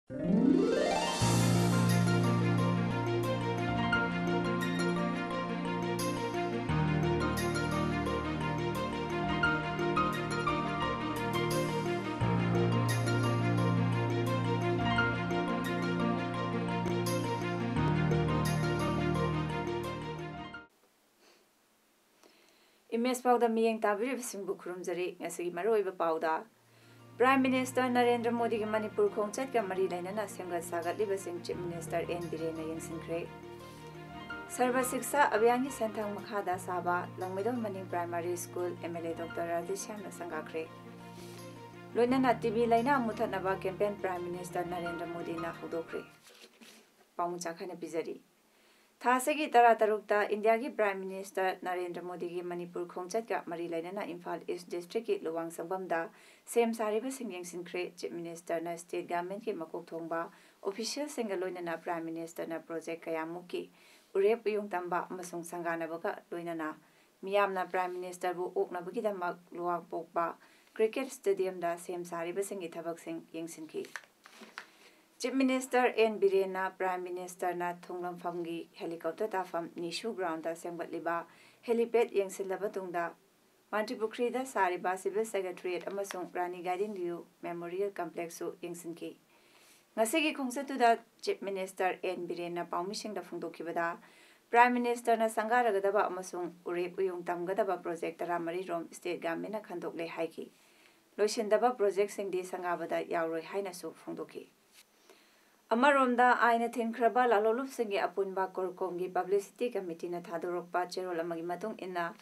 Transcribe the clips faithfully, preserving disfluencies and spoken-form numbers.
Image ꯄꯥꯎꯗ ꯃꯤꯠꯌꯦꯡ ꯇꯥꯕꯤꯔꯤꯕꯁꯤꯡꯕꯨ ꯈꯨꯔꯨꯝꯖꯔꯤ꯫ ꯉꯁꯤꯒꯤ ꯃꯔꯨꯑꯣꯏꯕ ꯄꯥꯎꯗ, Prime Minister ꯅꯔꯦꯟꯗ꯭ꯔ ꯃꯣꯗꯤꯒꯤ ꯃꯅꯤꯄꯨꯔ ꯈꯣꯡꯆꯠꯀ ꯃꯔꯤ ꯂꯩꯅꯅ ꯁꯦꯝꯒꯠ ꯁꯥꯒꯠꯂꯤꯕꯁꯤꯡ Chief Minister ꯑꯦꯟ ꯕꯤꯔꯦꯟꯅ ꯌꯦꯡꯁꯤꯟꯈ꯭ꯔꯦ꯫ ꯁꯔꯕ ꯁꯤꯛꯁꯥ ꯑꯕꯤꯌꯥꯟꯒꯤ ꯁꯦꯟꯊꯪ ꯃꯈꯥꯗ ꯁꯥꯕ ꯂꯥꯡꯃꯩꯗꯣꯟ ꯃꯅꯤꯡ Primary School M L A Doctor ꯔꯥꯙꯦꯁ꯭ꯌꯥꯝꯅ ꯁꯪꯒꯥꯈ꯭ꯔꯦ꯫ ꯂꯣꯏꯅꯅ ꯇꯤ ꯕꯤ ꯂꯥꯏꯅꯥ ꯃꯨꯊꯠꯅꯕ campaign Prime Minister ꯅꯔꯦꯟꯗ꯭ꯔ ꯃꯣꯗꯤꯅ ꯍꯧꯗꯣꯛꯈ꯭ꯔꯦ꯫ ꯄꯥꯎꯃꯤ ꯆꯥꯈꯥꯏꯅ ꯄꯤꯖꯔꯤ꯫ ꯊꯥ ꯑꯁꯤꯒꯤ ꯇꯔꯥꯇꯔꯨꯛꯇ ꯏꯟꯗꯤꯌꯥꯒꯤ Prime Minister ꯅꯔꯦꯟꯗ꯭ꯔ ꯃꯣꯗꯤꯒꯤ ꯃꯅꯤꯄꯨꯔ ꯈꯣꯡꯆꯠꯀ ꯃꯔꯤ ꯂꯩꯅꯅ ꯏꯝꯐꯥꯜ East Districtꯀꯤ ꯂꯨꯋꯥꯡ ꯁꯪꯕꯝꯗ ꯁꯦꯝ ꯁꯥꯔꯤꯕꯁꯤꯡ ꯌꯦꯡꯁꯤꯟꯈ꯭ꯔꯦ꯫ Chief Ministerꯅ State Governmentꯀꯤ ꯃꯀꯣꯛ ꯊꯣꯡꯕ officialꯁꯤꯡꯒ ꯂꯣꯏꯅꯅ Prime Ministerꯅ project ꯀꯌꯥꯃꯨꯛꯀꯤ ꯎꯔꯦꯞ ꯎꯌꯨꯡ ꯇꯝꯕ ꯑꯃꯁꯨꯡ ꯁꯪꯒꯥꯅꯕꯒ ꯂꯣꯏꯅꯅ ꯃꯤꯌꯥꯝꯅ Prime Ministerꯕꯨ ꯑꯣꯛꯅꯕꯒꯤꯗꯃꯛ ꯂꯨꯋꯥꯡꯄꯣꯛꯄ Cricket Stadiumꯗ ꯁꯦꯝ ꯁꯥꯔꯤꯕꯁꯤꯡꯒꯤ ꯊꯕꯛꯁꯤꯡ ꯌꯦꯡꯁꯤꯟꯈꯤ꯫ Chief Minister ꯑꯦꯟ ꯕꯤꯔꯦꯟꯅ Prime Ministerꯅ ꯊꯣꯡꯂꯝꯐꯝꯒꯤ helicopter ꯇꯥꯐꯝ ꯅꯤꯁꯨ groundꯗ ꯁꯦꯝꯒꯠꯂꯤꯕ helipad ꯌꯦꯡꯁꯤꯜꯂꯕ ꯇꯨꯡꯗ, ꯃꯟꯇ꯭ꯔꯤꯄꯨꯈ꯭ꯔꯤꯗ ꯁꯥꯔꯤꯕ Civil Secretariat ꯑꯃꯁꯨꯡ ꯔꯥꯅꯤ ꯒꯥꯏꯗꯤꯟꯂꯤꯌꯨ Memorial Complexꯁꯨ ꯌꯦꯡꯁꯤꯟꯈꯤ꯫ ꯉꯁꯤꯒꯤ ꯈꯣꯡꯆꯠꯇꯨꯗ Chief Minister ꯑꯦꯟ ꯕꯤꯔꯦꯟꯅ ꯄꯥꯎꯃꯤꯁꯤꯡꯗ ꯐꯣꯡꯗꯣꯛꯈꯤꯕꯗ, Prime Ministerꯅ ꯁꯪꯒꯥꯔꯒꯗꯕ ꯑꯃꯁꯨꯡ ꯎꯔꯦꯞ ꯎꯌꯨꯡ ꯇꯝꯒꯗꯕ project ꯇꯔꯥꯃꯔꯤ ꯔꯣꯝ State Governmentꯅ ꯈꯟꯗꯣꯛꯂꯦ ꯍꯥꯏꯈꯤ꯫ ꯂꯣꯏꯁꯤꯟꯗꯕ projectꯁꯤꯡꯗꯤ ꯁꯪꯒꯥꯕꯗ ꯌꯥꯎꯔꯣꯏ ꯍꯥꯏꯅꯁꯨ ꯐꯣꯡꯗꯣꯛꯈꯤ꯫ ꯑꯃꯔꯣꯝꯗ, ꯑꯥꯏꯟꯅ ꯊꯤꯡꯈ꯭ꯔꯕ ꯂꯥꯂꯣꯡꯂꯨꯞꯁꯤꯡꯒꯤ ꯑꯄꯨꯟꯕ CORCOMꯒꯤ Publicity Committeeꯅ ꯊꯥꯗꯣꯔꯛꯄ ꯆꯦꯔꯣꯜ ꯑꯃꯒꯤ ꯃꯇꯨꯡ ꯏꯟꯅ,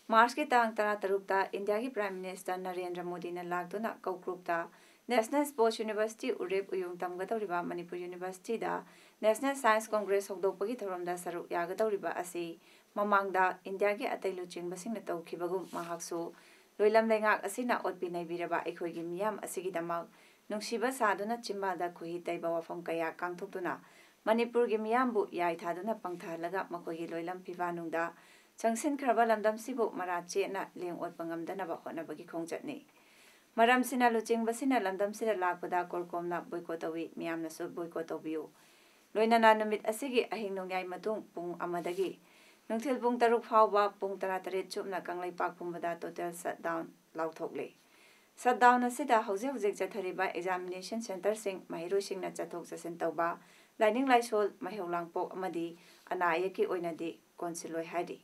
Marchꯀꯤ ꯇꯥꯡ ꯇꯔꯥꯇꯔꯨꯛꯇ ꯏꯟꯗꯤꯌꯥꯒꯤ Prime Minister ꯅꯔꯦꯟꯗ꯭ꯔ ꯃꯣꯗꯤꯅ ꯂꯥꯛꯇꯨꯅ ꯀꯧꯀ꯭ꯔꯨꯛꯇ National Sports University ꯎꯔꯦꯞ ꯎꯌꯨꯡ ꯇꯝꯒꯗꯧꯔꯤꯕ Manipur Universityꯗ National Science Congress ꯍꯧꯗꯣꯛꯄꯒꯤ ꯊꯧꯔꯝꯗ ꯁꯔꯨꯛ ꯌꯥꯒꯗꯧꯔꯤꯕ ꯑꯁꯤ ꯃꯃꯥꯡꯗ ꯏꯟꯗꯤꯌꯥꯒꯤ ꯑꯇꯩ ꯂꯨꯆꯤꯡꯕꯁꯤꯡꯅ ꯇꯧꯈꯤꯕꯒꯨꯝ ꯃꯍꯥꯛꯁꯨ ꯂꯣꯏꯂꯝ ꯂꯩꯉꯥꯛ ꯑꯁꯤꯅ ꯑꯣꯠꯄꯤ ꯅꯩꯕꯤꯔꯕ ꯑꯩꯈꯣꯏꯒꯤ ꯃꯤꯌꯥꯝ ꯑꯁꯤꯒꯤꯗꯃꯛ ꯅꯨꯡꯁꯤꯕ ꯁꯥꯗꯨꯅ ꯆꯤꯝꯕꯥꯜꯗ ꯈꯣꯏꯍꯤ ꯇꯩꯕ ꯋꯥꯐꯝ ꯀꯌꯥ ꯀꯥꯡꯊꯣꯛꯇꯨꯅ ꯃꯅꯤꯄꯨꯔꯒꯤ ꯃꯤꯌꯥꯝꯕꯨ ꯌꯥꯏ ꯊꯥꯗꯨꯅ ꯄꯪꯊꯍꯜꯂꯒ ꯃꯈꯣꯏꯒꯤ ꯂꯣꯏꯂꯝ ꯐꯤꯕꯥꯟꯅꯨꯡꯗ ꯆꯪꯁꯤꯟꯈ꯭ꯔꯕ ꯂꯝꯗꯝꯁꯤꯕꯨ ꯃꯔꯥ ꯆꯦꯠꯅ ꯂꯦꯡ ꯑꯣꯠꯄ ꯉꯝꯗꯅꯕ ꯍꯣꯠꯅꯕꯒꯤ ꯈꯣꯡꯆꯠꯅꯤ꯫ ꯃꯔꯝꯁꯤꯅ ꯂꯨꯆꯤꯡꯕꯁꯤꯅ ꯂꯝꯗꯝꯁꯤꯗ ꯂꯥꯛꯄꯗ ꯀꯣꯔꯀꯣꯝꯅ ꯕꯣꯏꯀꯣꯠ ꯇꯧꯏ, ꯃꯤꯌꯥꯝꯅꯁꯨ ꯕꯣꯏꯀꯣꯠ ꯇꯧꯕꯤꯌꯨ꯫ ꯂꯣꯏꯅꯅ ꯅꯨꯃꯤꯠ ꯑꯁꯤꯒꯤ ꯑꯍꯤꯡ ꯅꯣꯡꯌꯥꯏ ꯃꯇꯨꯡ ꯄꯨꯡ ꯑꯃꯗꯒꯤ ꯅꯨꯡꯊꯤꯜ ꯄꯨꯡ ꯇꯔꯨꯛ ꯐꯥꯎꯕ ꯄꯨꯡ ꯇꯔꯥꯇꯔꯦꯠ ꯆꯨꯞꯅ ꯀꯪꯂꯩꯄꯥꯛ ꯄꯨꯝꯕꯗ total shutdown ꯂꯥꯎꯊꯣꯛꯂꯦ꯫ Shutdown ꯑꯁꯤꯗ ꯍꯧꯖꯤꯛ ꯍꯧꯖꯤꯛ ꯆꯠꯊꯔꯤꯕ examination centreꯁꯤꯡ, ꯃꯍꯩꯔꯣꯏꯁꯤꯡꯅ ꯆꯠꯊꯣꯛ ꯆꯠꯁꯤꯟ ꯇꯧꯕ, ꯂꯥꯏꯅꯤꯡ ꯂꯥꯏꯁꯣꯜ, ꯃꯩꯍꯧ ꯂꯥꯡꯄꯣꯛ ꯑꯃꯗꯤ ꯑꯅꯥ ꯑꯌꯦꯛꯀꯤ ꯑꯣꯏꯅꯗꯤ ꯀꯣꯟꯁꯤꯜꯂꯣꯏ ꯍꯥꯏꯔꯤ꯫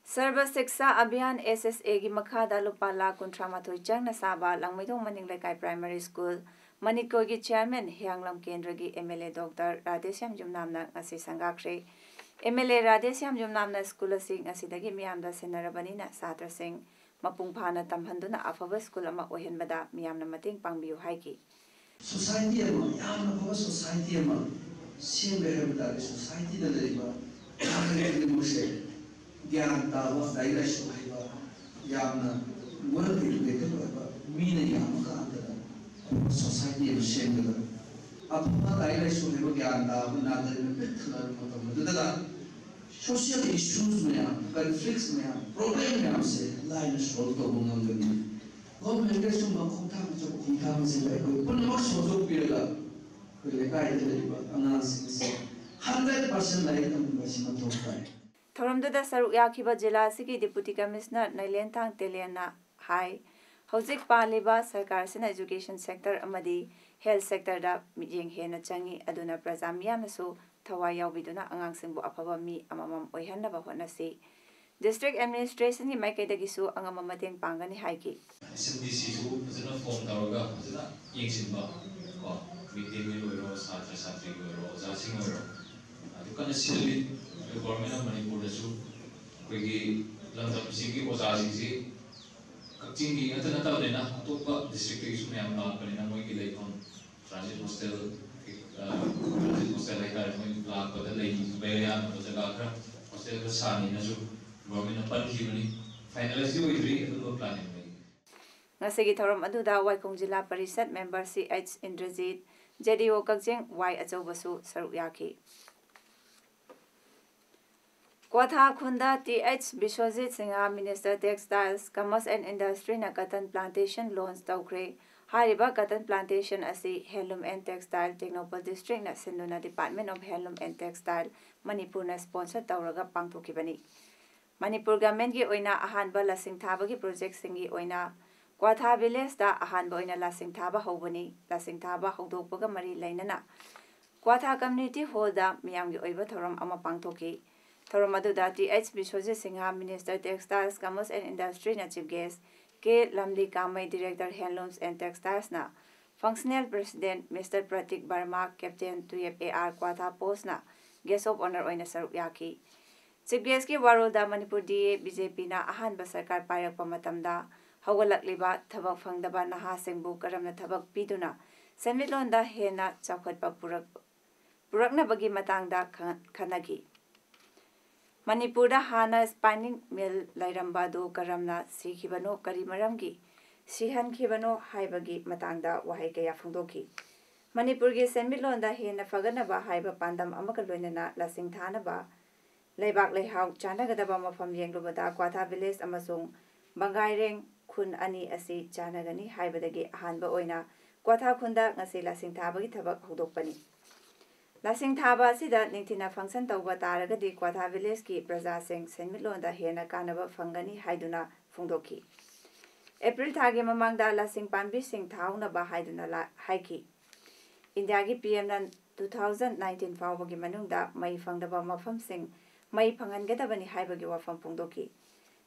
ꯁꯔꯕ ꯁꯤꯛꯁꯥ ꯑꯚꯤꯌꯥꯟ, SSAꯒꯤ ꯃꯈꯥꯗ ꯂꯨꯄꯥ ꯂꯥꯈ ꯀꯨꯟꯊ꯭ꯔꯥ ꯃꯥꯊꯣꯏ ꯆꯪꯅ ꯁꯥꯕ ꯂꯥꯡꯃꯩꯗꯣꯡ ꯃꯅꯤꯡ ꯂꯩꯀꯥꯏ primary school ꯃꯅꯤꯀꯣꯏꯒꯤ chairman ꯍꯤꯌꯥꯡꯂꯝ ꯀꯦꯟꯗ꯭ꯔꯒꯤ MLA Doctor ꯔꯥꯙꯦꯁ꯭ꯌꯥꯝ ꯌꯨꯝꯅꯥꯝꯅ ꯉꯁꯤ ꯁꯪꯒꯥꯈ꯭ꯔꯦ꯫ MLA ꯔꯥꯙꯦꯁ꯭ꯌꯥꯝ ꯌꯨꯝꯅꯥꯝꯅ school ꯑꯁꯤ ꯉꯁꯤꯗꯒꯤ ꯃꯤꯌꯥꯝꯗ ꯁꯤꯟꯅꯔꯕꯅꯤꯅ ꯁꯥꯇ꯭ꯔꯁꯤꯡ ꯃꯄꯨꯡ ꯐꯥꯅ ꯇꯝꯍꯟꯗꯨꯅ ꯑꯐꯕ school ꯑꯃ ꯑꯣꯏꯍꯟꯕꯗ ꯃꯤꯌꯥꯝꯅ ꯃꯇꯦꯡ ꯄꯥꯡꯕꯤꯌꯨ ꯍꯥꯏꯈꯤ꯫ Society ꯑꯃ, ꯌꯥꯝꯅ ꯐꯕ society ꯑꯃ ꯁꯦꯝꯒꯦ ꯍꯥꯏꯕ ꯇꯥꯔꯗꯤ, societyꯗ ꯂꯩꯔꯤꯕ ꯅꯥꯒꯔꯤꯛ ꯈꯨꯗꯤꯡꯃꯛꯁꯦ ꯒ꯭ꯌꯥꯟ ꯇꯥꯕ, ꯂꯥꯏꯔꯤꯛ ꯂꯥꯏꯁꯨ ꯍꯩꯕ, ꯌꯥꯝꯅ well educated ꯑꯣꯏꯕ ꯃꯤꯅ ꯌꯥꯝꯃꯀꯥꯟꯗ ꯑꯐꯕ society ꯑꯃ ꯁꯦꯝꯒꯗꯕ꯫ ꯑꯐꯕ ꯂꯥꯏꯔꯤꯛ ꯂꯥꯏꯁꯨ ꯍꯩꯕ, ꯒ꯭ꯌꯥꯟ ꯇꯥꯕ ꯅꯥꯒꯔꯤꯛꯅ ꯄꯤꯛ ꯊꯜꯂꯕ ꯃꯇꯝ ꯑꯗꯨꯗ social issues ꯃꯌꯥꯝ, conflicts ꯃꯌꯥꯝ, problem ꯃꯌꯥꯝꯁꯦ ꯂꯥꯏꯅ solve ꯇꯧꯕ ꯉꯝꯒꯅꯤ꯫ Governmentꯅ ꯁꯨꯝꯕ ꯈꯣꯡꯊꯥꯡ ꯑꯆꯧꯕ ꯈꯣꯡꯊꯥꯡ ꯑꯁꯤꯗ ꯑꯩꯈꯣꯏ ꯄꯨꯝꯅꯃꯛ ꯁꯧꯒꯠꯄꯤꯔꯒ ꯑꯩꯈꯣꯏ ꯂꯩꯀꯥꯏꯗ ꯂꯩꯔꯤꯕ ꯑꯉꯥꯡꯁꯤꯡꯁꯦ hundred percent ꯂꯥꯏꯔꯤꯛ ꯇꯝꯕ ꯑꯁꯤ ꯃꯊꯧ ꯇꯥꯏ꯫ ꯊꯧꯔꯝꯗꯨꯗ ꯁꯔꯨꯛ ꯌꯥꯈꯤꯕ ꯖꯤꯂꯥ ꯑꯁꯤꯒꯤ Deputy Commissioner ꯅꯩꯂꯦꯟꯊꯥꯡ ꯇꯦꯂꯦꯟꯅ ꯍꯥꯏ, ꯍꯧꯖꯤꯛ ꯄꯥꯜꯂꯤꯕ ꯁꯔꯀꯥꯔꯁꯤꯅ education sector ꯑꯃꯗꯤ health sectorꯗ ꯃꯤꯠꯌꯦꯡ ꯍꯦꯟꯅ ꯆꯪꯏ, ꯑꯗꯨꯅ ꯄ꯭ꯔꯖꯥ ꯃꯤꯌꯥꯝꯅꯁꯨ ꯊꯋꯥꯏ ꯌꯥꯎꯕꯤꯗꯨꯅ ꯑꯉꯥꯡꯁꯤꯡꯕꯨ ꯑꯐꯕ ꯃꯤ ꯑꯃꯃꯝ ꯑꯣꯏꯍꯟꯅꯕ ꯍꯣꯠꯅꯁꯤ꯫ District administrationꯒꯤ ꯃꯥꯏꯀꯩꯗꯒꯤꯁꯨ ꯑꯉꯝꯕ ꯃꯇꯦꯡ ꯄꯥꯡꯒꯅꯤ ꯍꯥꯏꯈꯤ꯫ SMDCꯁꯨ ꯐꯖꯅ form ꯇꯧꯔꯒ ꯐꯖꯅ ꯌꯦꯡꯁꯤꯟꯕ, ꯀꯣ, mid day meal ꯑꯣꯏꯔꯣ, ꯁꯥꯇ꯭ꯔ ꯁꯥꯇ꯭ꯔꯤꯒꯤ ꯑꯣꯏꯔꯣ, ꯑꯣꯖꯥꯁꯤꯡ ꯑꯣꯏꯔꯣ, ꯑꯗꯨ ꯀꯟꯅ ꯁꯤꯜꯂꯤ꯫ ꯑꯗꯨ Government of ꯃꯅꯤꯄꯨꯔꯗꯁꯨ ꯑꯩꯈꯣꯏꯒꯤ ꯂꯝꯗꯝꯁꯤꯒꯤ ꯑꯣꯖꯥꯁꯤꯡꯁꯤ ꯀꯛꯆꯤꯡꯒꯤ ꯉꯥꯛꯇ ꯅꯠꯇꯕꯅꯤꯅ ꯑꯇꯣꯞꯄ districtꯇꯒꯤꯁꯨ ꯃꯌꯥꯝ ꯂꯥꯛꯄꯅꯤꯅ ꯃꯣꯏꯒꯤ ꯂꯩꯐꯝ transit hostel, ꯑ, transit hostel ꯍꯥꯏꯇꯥꯔꯦ, ꯃꯣꯏ ꯂꯥꯛꯄꯗ ꯂꯩꯕ ꯌꯥꯅꯕ ꯖꯒꯥ ꯈꯔ, hostel ꯈꯔ ꯁꯥꯅꯤꯅꯁꯨ Governmentꯅ ꯄꯟꯈꯤꯕꯅꯤ꯫ Finalizeꯗꯤ ꯑꯣꯏꯗ꯭ꯔꯤ, ꯑꯗꯨꯒ planning ꯂꯩ꯫ ꯉꯁꯤꯒꯤ ꯊꯧꯔꯝ ꯑꯗꯨꯗ ꯋꯥꯏꯈꯣꯡ ꯖꯤꯂꯥ parishad member C H Indrajit, JDO ꯀꯛꯆꯤꯡ Y ꯑꯆꯧꯕꯁꯨ ꯁꯔꯨꯛ ꯌꯥꯈꯤ꯫ ꯀ꯭ꯋꯥꯊꯥ ꯈꯨꯟꯗ T H Biswajit Singh, Minister Textiles, Commerce and Industryꯅ cotton plantation launch ꯇꯧꯈ꯭ꯔꯦ꯫ ꯍꯥꯏꯔꯤꯕ cotton plantation ꯑꯁꯤ Handloom and Textile Tengnoupal Districtꯅ ꯁꯤꯟꯗꯨꯅ Department of Handloom and Textile ꯃꯅꯤꯄꯨꯔꯅ sponsor ꯇꯧꯔꯒ ꯄꯥꯡꯊꯣꯛꯈꯤꯕꯅꯤ꯫ ꯃꯅꯤꯄꯨꯔ governmentꯀꯤ ꯑꯣꯏꯅ ꯑꯍꯥꯟꯕ ꯂꯁꯤꯡ ꯊꯥꯕꯒꯤ projectꯁꯤꯡꯒꯤ ꯑꯣꯏꯅ ꯀ꯭ꯋꯥꯊꯥ villageꯇ ꯑꯍꯥꯟꯕ ꯑꯣꯏꯅ ꯂꯁꯤꯡ ꯊꯥꯕ ꯍꯧꯕꯅꯤ꯫ ꯂꯁꯤꯡ ꯊꯥꯕ ꯍꯧꯗꯣꯛꯄꯒ ꯃꯔꯤ ꯂꯩꯅꯅ ꯀ꯭ꯋꯥꯊꯥ community hallꯗ ꯃꯤꯌꯥꯝꯒꯤ ꯑꯣꯏꯕ ꯊꯧꯔꯝ ꯑꯃ ꯄꯥꯡꯊꯣꯛꯈꯤ꯫ ꯊꯧꯔꯝ ꯑꯗꯨꯗ T H Biswajit Singh, Minister Textiles, Commerce and Industryꯅ chief guest, K Lamlee Kamei, Director Handlooms and Textilesꯅ, functional president Mister Pratik Verma, Captain twelve A R Kwatha postꯅ guest of honour ꯑꯣꯏꯅ ꯁꯔꯨꯛ ꯌꯥꯈꯤ꯫ Chief guestꯀꯤ ꯋꯥꯔꯣꯜꯗ Manipur D A B J ꯄꯤꯅ ꯑꯍꯥꯟꯕ ꯁꯔꯀꯥꯔ ꯄꯥꯏꯔꯛꯄ ꯃꯇꯝꯗ ꯍꯧꯒꯠꯂꯛꯂꯤꯕ ꯊꯕꯛ ꯐꯪꯗꯕ ꯅꯍꯥꯁꯤꯡꯕꯨ ꯀꯔꯝꯅ ꯊꯕꯛ ꯄꯤꯗꯨꯅ ꯁꯦꯟꯃꯤꯠꯂꯣꯟꯗ ꯍꯦꯟꯅ ꯆꯥꯎꯈꯠꯄ ꯄꯨꯔꯛ-, ꯄꯨꯔꯛꯅꯕꯒꯤ ꯃꯇꯥꯡꯗ ꯈ-, ꯈꯟꯅꯈꯤ꯫ ꯃꯅꯤꯄꯨꯔꯗ ꯍꯥꯟꯅ spinning mill ꯂꯩꯔꯝꯕ ꯑꯗꯨ ꯀꯔꯝꯅ ꯁꯤꯈꯤꯕꯅꯣ, ꯀꯔꯤ ꯃꯔꯝꯒꯤ ꯁꯤꯍꯟꯈꯤꯕꯅꯣ ꯍꯥꯏꯕꯒꯤ ꯃꯇꯥꯡꯗ ꯋꯥꯍꯩ ꯀꯌꯥ ꯐꯣꯡꯗꯣꯛꯈꯤ꯫ ꯃꯅꯤꯄꯨꯔꯒꯤ ꯁꯦꯟꯃꯤꯠꯂꯣꯟꯗ ꯍꯦꯟꯅ ꯐꯒꯠꯅꯕ ꯍꯥꯏꯕ ꯄꯥꯟꯗꯝ ꯑꯃꯒ ꯂꯣꯏꯅꯅ ꯂꯁꯤꯡ ꯊꯥꯅꯕ ꯂꯩꯕꯥꯛ ꯂꯩꯍꯥꯎ ꯆꯥꯟꯅꯒꯗꯕ ꯃꯐꯝ ꯌꯦꯡꯂꯨꯕꯗ ꯀ꯭ꯋꯥꯊꯥ village ꯑꯃꯁꯨꯡ ꯕꯪꯒꯥꯏꯔꯦꯡ ꯈꯨꯟ ꯑꯅꯤ ꯑꯁꯤ ꯆꯥꯟꯅꯒꯅꯤ ꯍꯥꯏꯕꯗꯒꯤ ꯑꯍꯥꯟꯕ ꯑꯣꯏꯅ ꯀ꯭ꯋꯥꯊꯥ ꯈꯨꯟꯗ ꯉꯁꯤ ꯂꯁꯤꯡ ꯊꯥꯕꯒꯤ ꯊꯕꯛ ꯍꯧꯗꯣꯛꯄꯅꯤ꯫ ꯂꯁꯤꯡ ꯊꯥꯕ ꯑꯁꯤꯗ ꯅꯤꯡꯊꯤꯅ function ꯇꯧꯕ ꯇꯥꯔꯒꯗꯤ ꯀ꯭ꯋꯥꯊꯥ villageꯀꯤ ꯄ꯭ꯔꯖꯥꯁꯤꯡ ꯁꯦꯟꯃꯤꯠꯂꯣꯟꯗ ꯍꯦꯟꯅ ꯀꯥꯟꯅꯕ ꯐꯪꯒꯅꯤ ꯍꯥꯏꯗꯨꯅ ꯐꯣꯡꯗꯣꯛꯈꯤ꯫ ꯑꯦꯄ꯭ꯔꯤꯜ ꯊꯥꯒꯤ ꯃꯃꯥꯡꯗ ꯂꯁꯤꯡ ꯄꯥꯝꯕꯤꯁꯤꯡ ꯊꯥꯍꯧꯅꯕ ꯍꯥꯏꯗꯨꯅ ꯂꯥ-, ꯍꯥꯏꯈꯤ꯫ ꯏꯟꯗꯤꯌꯥꯒꯤ ꯄꯤ ꯑꯦꯝꯅ two thousand nineteen ꯐꯥꯎꯕꯒꯤ ꯃꯅꯨꯡꯗ ꯃꯩ ꯐꯪꯗꯕ ꯃꯐꯝꯁꯤꯡ ꯃꯩ ꯐꯪꯍꯟꯒꯗꯕꯅꯤ ꯍꯥꯏꯕꯒꯤ ꯋꯥꯐꯝ ꯐꯣꯡꯗꯣꯛꯈꯤ꯫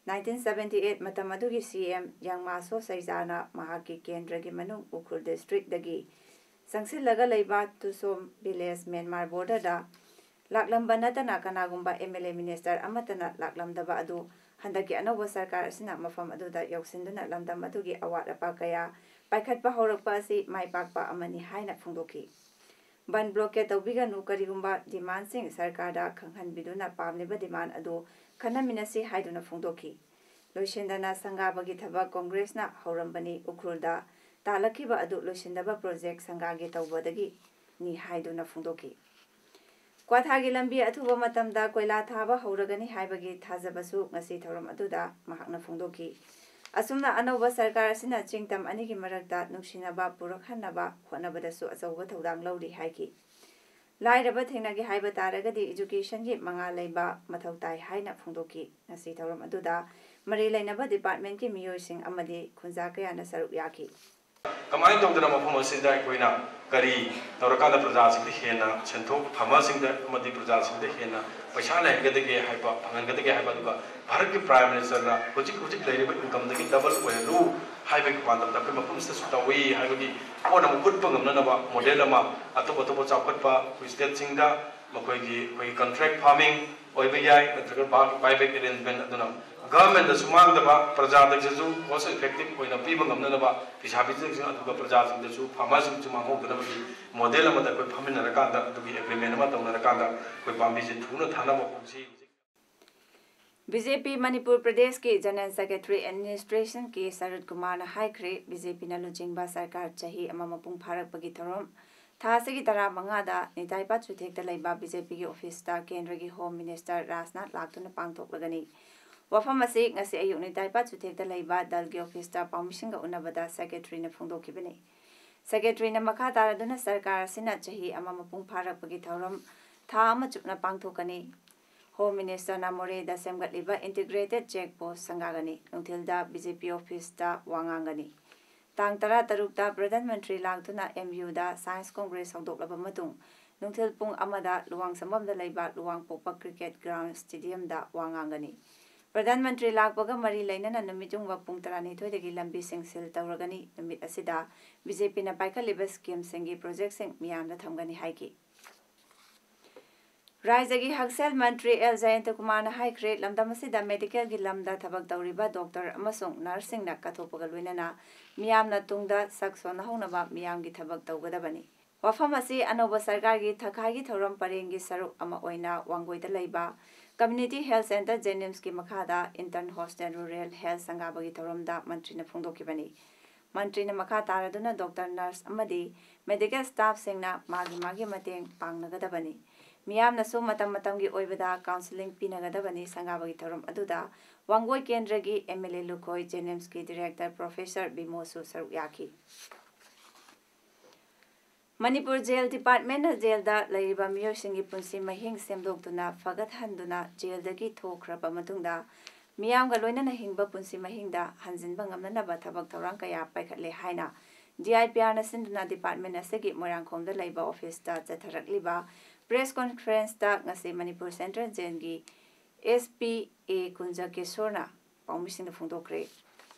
Nineteen seventy eight ꯃꯇꯝ ꯑꯗꯨꯒꯤ ꯁꯤ ꯑꯦꯝ ꯌꯪꯃꯥꯁꯣ ꯁꯩꯖꯥꯅ ꯃꯍꯥꯛꯀꯤ ꯀꯦꯟꯗ꯭ꯔꯒꯤ ꯃꯅꯨꯡ ꯎꯈ꯭ꯔꯨꯜ districtꯗꯒꯤ ꯆꯪꯁꯤꯜꯂꯒ ꯂꯩꯕ ꯇꯨꯁꯣꯝ village ꯃ꯭ꯌꯥꯟꯃꯥꯔ borderꯗ ꯂꯥꯛꯂꯝꯕ ꯅꯠꯇꯅ ꯀꯅꯥꯒꯨꯝꯕ ꯑꯦꯝ ꯑꯦꯜ ꯑꯦ minister ꯑꯃꯠꯇꯅ ꯂꯥꯛꯂꯝꯗꯕ ꯑꯗꯨ ꯍꯟꯗꯛꯀꯤ ꯑꯅꯧꯕ ꯁꯔꯀꯥꯔ ꯑꯁꯤꯅ ꯃꯐꯝ ꯑꯗꯨꯗ ꯌꯧꯁꯤꯟꯗꯨꯅ ꯂꯝꯗꯝ ꯑꯗꯨꯒꯤ ꯑꯋꯥꯠ ꯑꯄꯥ ꯀꯌꯥ ꯄꯥꯏꯈꯠꯄ ꯍꯧꯔꯛꯄ ꯑꯁꯤ ꯃꯥꯏ ꯄꯥꯛꯄ ꯑꯃꯅꯤ ꯍꯥꯏꯅ ꯐꯣꯡꯗꯣꯛꯈꯤ꯫ ꯕꯟ blockade ꯇꯧꯕꯤꯒꯅꯨ, ꯀꯔꯤꯒꯨꯝꯕ demandꯁꯤꯡ ꯁꯔꯀꯥꯔꯗ ꯈꯪꯍꯟꯕꯤꯗꯨꯅ ꯄꯥꯝꯂꯤꯕ demand ꯑꯗꯨ ꯈꯟꯅꯃꯤꯟꯅꯁꯤ ꯍꯥꯏꯗꯨꯅ ꯐꯣꯡꯗꯣꯛꯈꯤ꯫ ꯂꯣꯏꯁꯤꯟꯗꯅ ꯁꯪꯒꯥꯕꯒꯤ ꯊꯕꯛ ꯀꯣꯡꯒ꯭ꯔꯦꯁꯅ ꯍꯧꯔꯝꯕꯅꯤ, ꯎꯈ꯭ꯔꯨꯜꯗ ꯇꯥꯂꯛꯈꯤꯕ ꯑꯗꯨ ꯂꯣꯏꯁꯤꯟꯗꯕ project ꯁꯪꯒꯥꯒꯦ ꯇꯧꯕꯗꯒꯤꯅꯤ ꯍꯥꯏꯗꯨꯅ ꯐꯣꯡꯗꯣꯛꯈꯤ꯫ ꯀ꯭ꯋꯥꯊꯥꯒꯤ ꯂꯝꯕꯤ ꯑꯊꯨꯕ ꯃꯇꯝꯗ ꯀꯣꯏꯂꯥ ꯊꯥꯕ ꯍꯧꯔꯒꯅꯤ ꯍꯥꯏꯕꯒꯤ ꯊꯥꯖꯕꯁꯨ ꯉꯁꯤ ꯊꯧꯔꯝ ꯑꯗꯨꯗ ꯃꯍꯥꯛꯅ ꯐꯣꯡꯗꯣꯛꯈꯤ꯫ ꯑꯁꯨꯝꯅ ꯑꯅꯧꯕ ꯁꯔꯀꯥꯔ ꯑꯁꯤꯅ ꯆꯤꯡꯇꯝ ꯑꯅꯤꯒꯤ ꯃꯔꯛꯇ ꯅꯨꯡꯁꯤꯅꯕ ꯄꯨꯔꯛꯍꯟꯅꯕ ꯍꯣꯠꯅꯕꯗꯁꯨ ꯑꯆꯧꯕ ꯊꯧꯗꯥꯡ ꯂꯧꯔꯤ ꯍꯥꯏꯈꯤ꯫ ꯂꯥꯏꯔꯕ ꯊꯦꯡꯅꯒꯦ ꯍꯥꯏꯕ ꯇꯥꯔꯒꯗꯤ educationꯒꯤ ꯃꯉꯥꯜ ꯂꯩꯕ ꯃꯊꯧ ꯇꯥꯏ ꯍꯥꯏꯅ ꯐꯣꯡꯗꯣꯛꯈꯤ꯫ ꯉꯁꯤ ꯊꯧꯔꯝ ꯑꯗꯨꯗ ꯃꯔꯤ ꯂꯩꯅꯕ departmentꯀꯤ ꯃꯤꯑꯣꯏꯁꯤꯡ ꯑꯃꯗꯤ ꯈꯨꯟꯖꯥ ꯀꯌꯥꯅ ꯁꯔꯨꯛ ꯌꯥꯈꯤ꯫ ꯀꯃꯥꯏꯅ ꯇꯧꯗꯅ ꯃꯐꯝ ꯑꯁꯤꯗ ꯑꯩꯈꯣꯏꯅ ꯀꯔꯤ ꯇꯧꯔꯀꯥꯟꯗ ꯄ꯭ꯔꯖꯥꯁꯤꯡꯗ ꯍꯦꯟꯅ ꯁꯦꯟꯊꯣꯛ, farmerꯁꯤꯡꯗ ꯑꯃꯗꯤ ꯄ꯭ꯔꯖꯥꯁꯤꯡꯗ ꯍꯦꯟꯅ ꯄꯩꯁꯥ ꯂꯩꯍꯟꯒꯗꯒꯦ ꯍꯥꯏꯕ, ꯐꯪꯍꯟꯒꯗꯒꯦ ꯍꯥꯏꯕ, ꯑꯗꯨꯒ ꯚꯥꯔꯠꯀꯤ Prime Ministerꯅ ꯍꯧꯖꯤꯛ ꯍꯧꯖꯤꯛ ꯂꯩꯔꯤꯕ incomeꯗꯒꯤ double ꯑꯣꯏꯍꯜꯂꯨ ꯍꯥꯏꯕꯒꯤ ꯄꯥꯟꯗꯝꯗ ꯑꯩꯈꯣꯏ ꯃꯐꯝꯁꯤꯗꯁꯨ ꯇꯧꯏ ꯍꯥꯏꯕꯒꯤ ꯄꯣꯠ ꯑꯃ ꯎꯠꯄ ꯉꯝꯅꯅꯕ model ꯑꯃ ꯑꯇꯣꯞ ꯑꯇꯣꯞꯄ ꯆꯥꯎꯈꯠꯄ ꯑꯩꯈꯣꯏ stateꯁꯤꯡꯗ ꯃꯈꯣꯏꯒꯤ, ꯑꯩꯈꯣꯏꯒꯤ contract farming ꯑꯣꯏꯕ ꯌꯥꯏ, ꯅꯠꯇ꯭ꯔꯒ buy-, buyback arrangement, ꯑꯗꯨꯅ governmentꯗꯁꯨ ꯃꯥꯡꯗꯕ, ꯄ꯭ꯔꯖꯥꯗꯁꯨ cost effective ꯑꯣꯏꯅ ꯄꯤꯕ ꯉꯝꯅꯅꯕ ꯄꯩꯁꯥ ꯄꯤꯖꯔꯤꯁꯤꯡ, ꯑꯗꯨꯒ ꯄ꯭ꯔꯖꯥꯁꯤꯡꯗꯁꯨ farmerꯁꯤꯡꯁꯨ ꯃꯥꯡꯍꯧꯗꯅꯕꯒꯤ model ꯑꯃꯗ ꯑꯩꯈꯣꯏ ꯐꯝꯃꯤꯟꯅꯔꯀꯥꯟꯗ, ꯑꯗꯨꯒꯤ agreement ꯑꯃ ꯇꯧꯅꯔꯀꯥꯟꯗ ꯑꯩꯈꯣꯏ ꯄꯥꯝꯕꯤꯁꯦ ꯊꯨꯅ ꯊꯥꯅꯕ ꯍꯣꯠꯅꯁꯤ꯫ ꯍꯧꯖꯤꯛ BJP ꯃꯅꯤꯄꯨꯔ ꯄ꯭ꯔꯗꯦꯁꯀꯤ General Secretary Administration ꯀꯦ ꯁꯔꯠ ꯀꯨꯃꯥꯔꯅ ꯍꯥꯏꯈ꯭ꯔꯦ, BJPꯅ ꯂꯨꯆꯤꯡꯕ ꯁꯔꯀꯥꯔ ꯆꯍꯤ ꯑꯃ ꯃꯄꯨꯡ ꯐꯥꯔꯛꯄꯒꯤ ꯊꯧꯔꯝ ꯊꯥ ꯑꯁꯤꯒꯤ ꯇꯔꯥꯃꯉꯥꯗ ꯅꯤꯇꯥꯏꯄꯥꯠ ꯆꯨꯊꯦꯛꯇ ꯂꯩꯕ BJPꯒꯤ officeꯇ ꯀꯦꯟꯗ꯭ꯔꯒꯤ Home Minister ꯔꯥꯖꯅꯥꯊ ꯂꯥꯛꯇꯨꯅ ꯄꯥꯡꯊꯣꯛꯂꯒꯅꯤ꯫ ꯋꯥꯐꯝ ꯑꯁꯤ ꯉꯁꯤ ꯑꯌꯨꯛ ꯅꯤꯇꯥꯏꯄꯥꯠ ꯆꯨꯊꯦꯛꯇ ꯂꯩꯕ ꯗꯜꯒꯤ officeꯇ ꯄꯥꯎꯃꯤꯁꯤꯡꯒ ꯎꯅꯕꯗ Secretaryꯅ ꯐꯣꯡꯗꯣꯛꯈꯤꯕꯅꯤ꯫ Secretaryꯅ ꯃꯈꯥ ꯇꯥꯔꯗꯨꯅ ꯁꯔꯀꯥꯔ ꯑꯁꯤꯅ ꯆꯍꯤ ꯑꯃ ꯃꯄꯨꯡ ꯐꯥꯔꯛꯄꯒꯤ ꯊꯧꯔꯝ ꯊꯥ ꯑꯃ ꯆꯨꯞꯅ ꯄꯥꯡꯊꯣꯛꯀꯅꯤ꯫ Home Ministerꯅ ꯃꯣꯔꯦꯗ ꯁꯦꯝꯒꯠꯂꯤꯕ Integrated Check Post ꯁꯪꯒꯥꯒꯅꯤ꯫ ꯅꯨꯡꯊꯤꯜꯗ BJP officeꯇ ꯋꯥ ꯉꯥꯡꯒꯅꯤ꯫ ꯇꯥꯡ ꯇꯔꯥꯇꯔꯨꯛꯇ ꯄ꯭ꯔꯙꯥꯟ ꯃꯟꯇ꯭ꯔꯤ ꯂꯥꯛꯇꯨꯅ MUꯗ Science Congress ꯍꯧꯗꯣꯛꯂꯕ ꯃꯇꯨꯡ, ꯅꯨꯡꯊꯤꯜ ꯄꯨꯡ ꯑꯃꯗ ꯂꯨꯋꯥꯡꯁꯪꯕꯝꯗ ꯂꯩꯕ ꯂꯨꯋꯥꯡꯄꯣꯛꯄ Cricket Ground Stadiumꯗ ꯋꯥ ꯉꯥꯡꯒꯅꯤ꯫ ꯄ꯭ꯔꯙꯥꯟ ꯃꯟꯇ꯭ꯔꯤ ꯂꯥꯛꯄꯒ ꯃꯔꯤ ꯂꯩꯅꯅ ꯅꯨꯃꯤꯠ ꯌꯨꯡꯕ ꯄꯨꯡ ꯇꯔꯥꯅꯤꯊꯣꯏꯗꯒꯤ ꯂꯝꯕꯤꯁꯤꯡ seal ꯇꯧꯔꯒꯅꯤ꯫ ꯅꯨꯃꯤꯠ ꯑꯁꯤꯗ BJPꯅ ꯄꯥꯏꯈꯠꯂꯤꯕ schemeꯁꯤꯡꯒꯤ projectꯁꯤꯡ ꯃꯤꯌꯥꯝꯗ ꯊꯝꯒꯅꯤ ꯍꯥꯏꯈꯤ꯫ ꯔꯥꯖ꯭ꯌꯒꯤ ꯍꯛꯁꯦꯜ ꯃꯟꯇ꯭ꯔꯤ ꯑꯦꯜ ꯖꯌꯟꯇꯀꯨꯃꯥꯔꯅ ꯍꯥꯏꯈ꯭ꯔꯦ, ꯂꯝꯗꯝ ꯑꯁꯤꯗ medicalꯒꯤ ꯂꯝꯗ ꯊꯕꯛ ꯇꯧꯔꯤꯕ doctor ꯑꯃꯁꯨꯡ nurseꯁꯤꯡꯅ ꯀꯠꯊꯣꯛꯄꯒ ꯂꯣꯏꯅꯅ ꯃꯤꯌꯥꯝꯅ ꯇꯨꯡꯗ ꯁꯛ ꯁꯣꯟꯅꯍꯧꯅꯕ ꯃꯤꯌꯥꯝꯒꯤ ꯊꯕꯛ ꯇꯧꯒꯗꯕꯅꯤ꯫ ꯋꯥꯐꯝ ꯑꯁꯤ ꯑꯅꯧꯕ ꯁꯔꯀꯥꯔꯒꯤ ꯊꯈꯥꯏꯒꯤ ꯊꯧꯔꯝ ꯄꯔꯦꯡꯒꯤ ꯁꯔꯨꯛ ꯑꯃ ꯑꯣꯏꯅ ꯋꯥꯡꯒꯣꯏꯗ ꯂꯩꯕ Community Health Centre JNIMSꯀꯤ ꯃꯈꯥꯗ Intern Hostel Rural Health ꯁꯪꯒꯥꯕꯒꯤ ꯊꯧꯔꯝꯗ ꯃꯟꯇ꯭ꯔꯤꯅ ꯐꯣꯡꯗꯣꯛꯈꯤꯕꯅꯤ꯫ ꯃꯟꯇ꯭ꯔꯤꯅ ꯃꯈꯥ ꯇꯥꯔꯗꯨꯅ doctor, nurse ꯑꯃꯗꯤ medical staffꯁꯤꯡꯅ ꯃꯥꯒꯤ ꯃꯥꯒꯤ ꯃꯇꯦꯡ ꯄꯥꯡꯅꯒꯗꯕꯅꯤ꯫ ꯃꯤꯌꯥꯝꯅꯁꯨ ꯃꯇꯝ ꯃꯇꯝꯒꯤ ꯑꯣꯏꯕꯗ ꯀꯥꯎꯟꯁꯤꯂꯤꯡ ꯄꯤꯅꯒꯗꯕꯅꯤ꯫ ꯁꯪꯒꯥꯕꯒꯤ ꯊꯧꯔꯝ ꯑꯗꯨꯗ ꯋꯥꯡꯒꯣꯏ ꯀꯦꯟꯗ꯭ꯔꯒꯤ ꯑꯦꯝ ꯑꯦꯜ ꯑꯦ ꯂꯨꯈꯣꯏ, ꯖꯦꯅꯤꯝꯁꯀꯤ ꯗꯤꯔꯦꯛꯇꯔ ꯄ꯭ꯔꯣꯐꯦꯁꯔ ꯕꯤꯃꯣꯁꯨ ꯁꯔꯨꯛ ꯌꯥꯈꯤ꯫ ꯃꯅꯤꯄꯨꯔ ꯖꯦꯜ ꯗꯤꯄꯥꯔꯠꯃꯦꯟꯅ ꯖꯦꯜꯗ ꯂꯩꯔꯤꯕ ꯃꯤꯑꯣꯏꯁꯤꯡꯒꯤ ꯄꯨꯟꯁꯤ ꯃꯍꯤꯡ ꯁꯦꯝꯗꯣꯛꯇꯨꯅ ꯐꯒꯠꯍꯟꯗꯨꯅ ꯖꯦꯜꯗꯒꯤ ꯊꯣꯛꯈ꯭ꯔꯕ ꯃꯇꯨꯡꯗ ꯃꯤꯌꯥꯝꯒ ꯂꯣꯏꯅꯅ ꯍꯤꯡꯕ ꯄꯨꯟꯁꯤ ꯃꯍꯤꯡꯗ ꯍꯟꯖꯤꯟꯕ ꯉꯝꯅꯅꯕ ꯊꯕꯛ ꯊꯧꯔꯥꯡ ꯀꯌꯥ ꯄꯥꯏꯈꯠꯂꯦ ꯍꯥꯏꯅ ꯗꯤ ꯑꯥꯏ ꯄꯤ ꯑꯥꯔꯅ ꯁꯤꯟꯗꯨꯅ ꯗꯤꯄꯥꯔꯠꯃꯦꯟ ꯑꯁꯤꯒꯤ ꯃꯣꯏꯔꯥꯡꯈꯣꯝꯗ ꯂꯩꯕ ꯑꯣꯐꯤꯁꯇ ꯆꯠꯊꯔꯛꯂꯤꯕ ꯄ꯭ꯔꯦꯁ ꯀꯣꯟꯐꯔꯦꯟꯁꯇ ꯉꯁꯤ ꯃꯅꯤꯄꯨꯔ ꯁꯦꯟꯇ꯭ꯔꯦꯜ ꯖꯦꯜꯒꯤ ꯑꯦꯁ ꯄꯤ ꯑꯦ ꯀꯨꯟꯖꯀꯦꯁꯣꯔꯅ ꯄꯥꯎꯃꯤꯁꯤꯡꯗ ꯐꯣꯡꯗꯣꯛꯈ꯭ꯔꯦ꯫